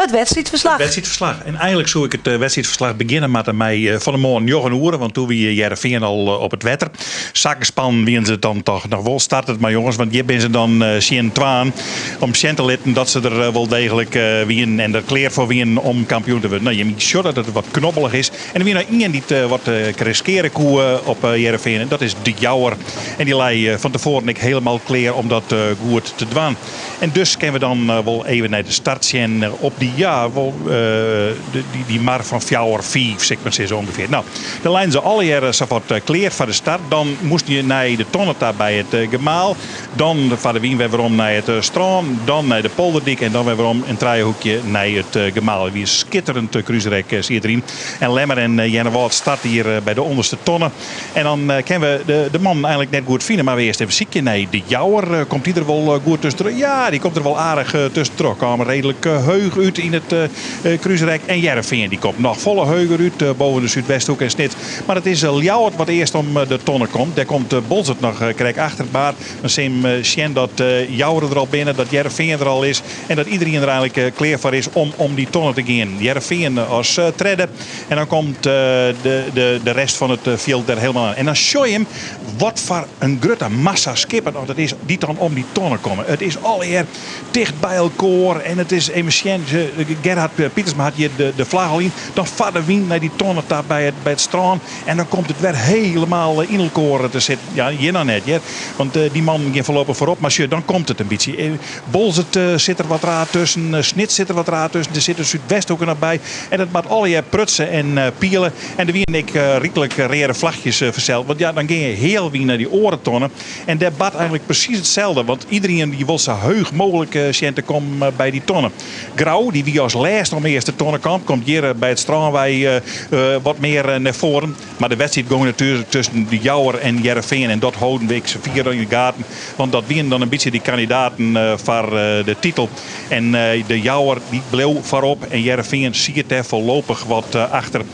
It wedstriidferslach. It wedstriidferslach. En eigenlik soe ik it eh, wedstriidferslach begjinne moatte mei eh, fan 'e moarn njoggen oere, want doe wie Hearrenfean al eh, op it wetter. Sakkespannen wiene se dan toch noch wol startet, mar jonges, want hjir binne se dan tsjin twaen om sjen te litten dat se der wol deeglik wienen en der klear foar wienen om kampioen te wurden. No, je sjogge dat it wat knobbelich is. En der wie noch ien dy't wat riskeare koe op Hearrenfean en dat is De Jouwer. En dy lei fan tefoaren ek hielendal klear om dat goed te dwaan. En dus kinne we dan eh, wol even nei de start sjen eh, op dy, ja, wol, eh, dy mar fan fjouwer, fiif, sil ik mar sizze ûngefear. No, dan leinen se allegearre sawat klear foar de start. Dan moasten je nei de tonne ta by it gemaal. Dan foar de wyn wer werom nei it strân. Dan nei de polderdyk en dan wer werom in trijehoekje nei it gemaal. It wie in skitterend krúsrek siet deryn. En Lemmer en Earnewâld starte hjir by de ûnderste tonne. En dan kinne we de, de man eigenlik net goed fine, mar we earst even sykje nei de Jouwer. Eh, komt dy der wol eh, goed tuskentroch? Ja, dy komt der wol aardich eh, tuskentroch. Kaam reedlik heech út yn it krúsrek. En Hearrenfean dy komt noch folle heger út, boven de Súdwesthoek en Snits. Mar it is Ljouwert wat earst om de tonne komt. Dêr komt Boalsert noch krekt achter. Mar dan sil we sjen dat Jouwer der al binne, dat Hearrenfean der al is. En dat iderien der eigenlik klear foar is om om dy tonne te gean. Hearrenfean as tredde. En dan komt de, de, de rest fan it fjild der hielendal oan. En dan sjoch je him wat foar in grutte massa skippen dat it is dy't dan om dy tonne komme. It is allegear ticht by elkoar en it is even sjen. Gerhard Pietersma hat hjir de, de flagge al yn. Dan fart de wyn nei dy tonne ta by it, by it strân. En dan komt it wer hielendal yn elkoar te sitten. Ja, hjir noch net, hear. Want dy mannen gean foarlopich foarop. Mar sjoch, dan komt it in bytsje. Boalsert sit der wat raar tusken, Snits sit der wat raar tusken, der sit de Súdwesthoeke noch by. En dat moat allegear prutse en piele. En der wienen ek ryklik reade flachjes fansels. Want ja, dan gean je healwei nei dy oare tonne. En dêr bart eigenlik presys itselde. Want iderien dy wol sa heech mooglik sjen te kommen by dy tonne. Grou, dy wie as lêste om earst de tonne kaam, komt hjir by it strân wei wat mear nei foaren. Mar de wedstriid gong natuerlik tusken De Jouwer en Hearrenfean en dat holden we ek fier yn de gaten, want dat wienen dan in bytsje dy kandidaten foar de titel. En De Jouwer dy bleau foarop en Hearrenfean siet dêr foarlopich wat achter.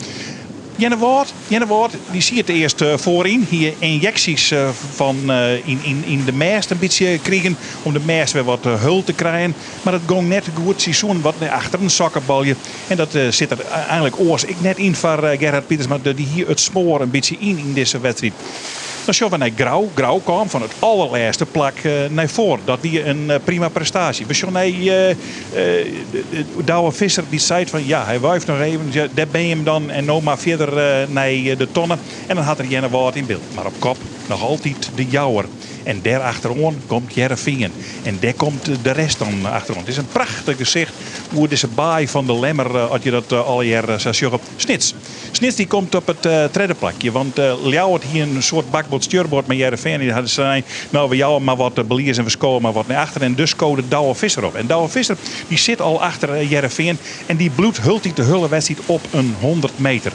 Earnewâld, Earnewâld dy siet earst foaryn, hie ynjeksjes fan yn de mêst in bytsje krigen om de mêst wer wat heul te krijen. Mar it gong net goed, sy soenen wat nei achteren sokkebalje. En dat eh, sit der eigenlik oars ek net yn foar eh, Gerhard Pietersma. Dy hie it smoar in bytsje yn yn dizze wedstriid. Dan sjogge we nei Grou. Grou kaam fan it allerlêste plak eh, nei foaren. Dat wie in prima prestaasje. We sjogge nei Douwe Visser dy't seit fan ja, hy wuift noch even. Ja, dêr bin je him dan en no mar fierder nei de tonne. En dan hat er Earnewâld yn byld. Mar op kop noch altyd de Jouwer. En dêr achteroan komt Hearrenfean. En dêr komt de rest dan achteroan. It is in prachtich gesicht oer dizze baai fan de Lemmer, eh, as je dat eh, allegear eh, sa sjogge. Snits. Snits dy komt op it tredde plakje. Want Ljouwert hie in soart bakboard-stjurboard mei Hearrenfean. Dy hadden sein, nou we jouwe mar wat belies en we skowe mar wat nei achter. En dus skode Douwe Visser op. En Douwe Visser dy sit al achter Hearrenfean. En dy bliuwt hieltyd de hiele wedstriid op in 100 meter.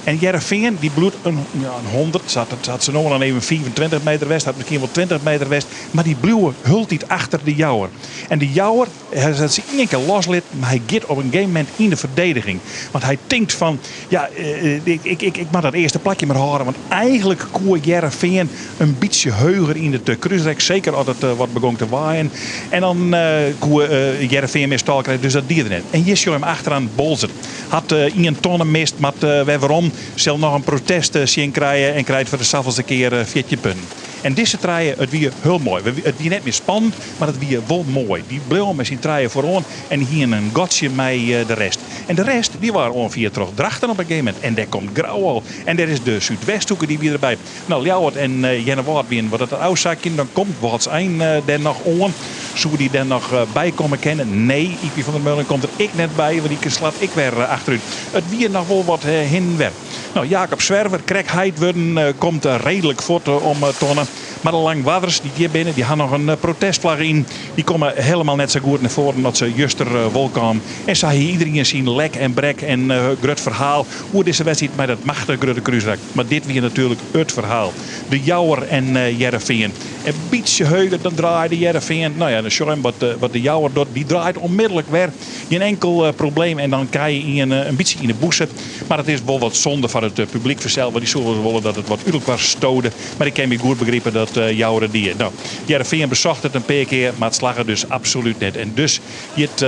En Hearrenfean dy bliuwt in, ja, in 100, hat, hat se no dan even 25 meter west, hat miskien wol 20 meter west, mar dy bliuwe hieltyd achter de Jouwer. En de Jouwer, hy hat se ien kear loslit, mar hy giet op in gegeven momint yn de ferdediging. Want hy tinkt fan, ja, eh, ik, ik, ik, ik moat dat earste plakje mar hâlde. Want eigenlik koe Hearrenfean in bytsje heger yn it krúsrek. Seker as it wat begong te waaien. En dan koe Hearrenfean mear stâl krije, dus dat die er net. En hjir sjogge we him achteroan Boalsert. Hat ien tonne mist, moat wer werom. Sil noch in protest tsjin krije en krijt foar de safolste kear 14 punten. En dizze trije, it wie hiel moai. It wie net mear spannend, mar it wie wol moai. Dy bleauwen mei syn trije foaroan en hiene in gatsje mei de rest. En de rest dy waard oanfierd troch Drachten op in gegeven momint. En dêr komt Grou al. En dêr is de Súdwesthoeke, dy wie derby. No, Ljouwert en Earnewâld wienen wat it ôfsakjen. Dan komt Wâldsein dêr noch oan. Soe dy dêr noch by komme kinne? Nee, Ypie van der Meulen komt der ek net by, want dy slacht ek wer achterút. It wie noch wol wat hin en wer. No, Jacob Zwerver, krekt heit wurden, komt reedlik fuort om tonne. Mar de Langwarders dy't hjir binne, dy ha noch in protestflagge yn. Dy komme hielendal net sa goed nei foaren as se juster wol kamen. En sa hie iderien syn lek en brek en grut ferhaal oer dizze wedstriid mei dat machtich grutte krúsrek. Mar dit wie natuerlik it ferhaal. De Jouwer en Hearrenfean. In bytsje heger dan draaide Hearrenfean. No ja, dan sjogge we wat de Jouwer docht. Dy draait onmiddellik wer. Gjin enkel probleem en dan krije je ien in bytsje yn de bûse. Mar it is wol wat sonde foar it publyk fansels, want dy soe wolris wolle dat it wat út elkoar stode. Mar ik kin my goed begripe dat Jouwer it die. No, Hearrenfean besocht it in pear kear, mar it slagge dus absolút net. En dus giet.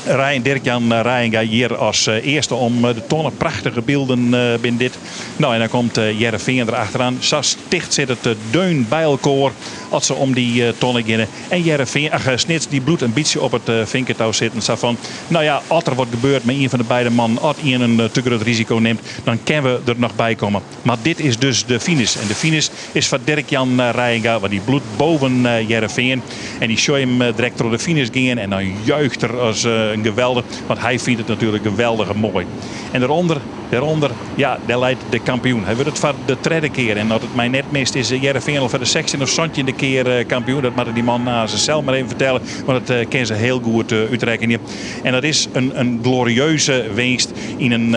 Ryan, Dirk-Jan Reijenga hjir as earste om de tonne. Prachtige bylden binne dit. No, en dan komt Hearrenfean der achteroan. Sa ticht sit it deun by elkoar as se om dy tonne geane. En Hearrenfean, ach, Snits dy bliuwt in bytsje op it finketou sitten. Sa fan, no ja, as der wat gebeurt mei ien fan de beide mannen, as ien in te grut risiko nimt, dan kinne we der noch by komme. Mar dit is dus de finish. En de finish is foar Dirk-Jan Reijenga, want dy bliuwt boven Hearrenfean. En dy sjoch him direkt troch de finish gean en dan juicht er as in geweldich, want hy fynt it natuerlik geweldich moai. En derûnder, derûnder, ja, dêr leit de kampioen. Hy wurdt it foar de tredde kear. En as it my net mist, is Hearrenfean al foar de sechstjinde of santjinde kear kampioen. Dat moatte dy mannen aanst sels mar even fertelle, want dat kinne se hiel goed útrekkenje. En dat is in glorieuze winst yn in,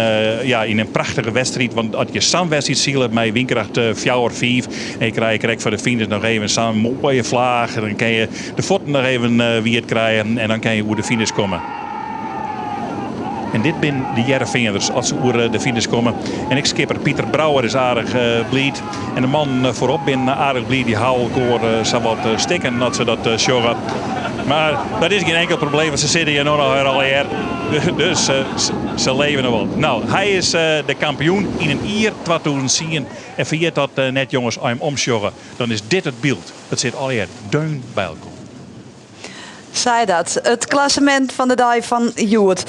ja, yn in prachtige wedstriid. Want as je sa'n wedstriid sile mei wynkracht 4, 5 en je krije krekt foar de finish noch even sa'n moaie flaach, dan kinne je de fuotten noch even wiet krije en dan kinne je oer de finish komme. En dit binne de Hearrenfeaners as se oer de finish komme. En ek skipper Pieter Brouwer is aardich bliid. En de mannen foarop binne aardich bliid. Dy houwe elkoar sawat stikken as se dat sjogge. Mar dat is gjin inkel probleem, want se sitte hjir no noch wer allegear. Dus se leve noch wol. No, hy is de kampioen yn in jier 2010. En ferjit dat net jonges, as je him omsjogge, dan is dit it byld. It sit allegear deun by elkoar. Sei dat. It klassemint fan de dei fan hjoed.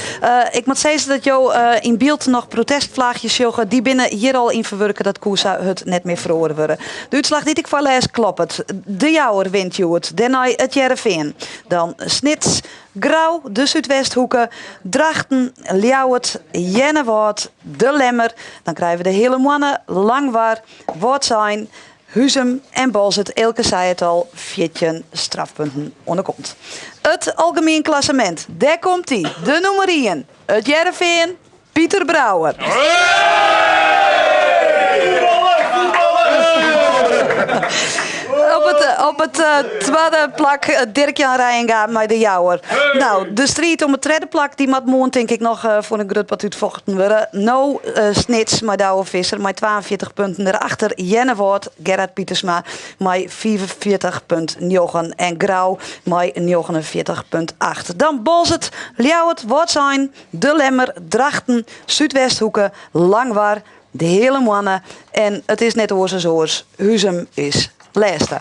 Ik moat sizze dat jo yn byld noch protestflaachjes sjogge. Dy binne hjir al yn ferwurke, dat koe sa hurd net mear feroare wurde. De útslach dy't ik foarlês kloppet. De Jouwer wint hjoed, dêrnei it Hearrenfean. Dan Snits, Grou, de Súdwesthoeke, Drachten, Ljouwert, Earnewâld, De Lemmer. Dan krije we de Heale Moanne, Langwar, Wâldsein, Huzum en Boalsert, Eelke sei it al, 14 strafpunten oan de kont. It algemien klassemint, dêr komt hy, de nûmer ien, it Hearrenfean, Pieter Brouwer. Op it twadde plak Dirk-Jan Reijenga mei de Jouwer. No, de striid om it tredde plak dy moat moarn tink ik noch foar in grut part útfochten wurde. No Snits mei Douwe Visser mei 42 punten. Derachter Earnewâld, Gerard Pietersma mei 45,9 en Grou mei 49,8. Dan Boalsert, Ljouwert, Wâldsein, De Lemmer, Drachten, Súdwesthoeke, Langwar, de Heale Moanne en it is net oars as oars, Huzum is lêste.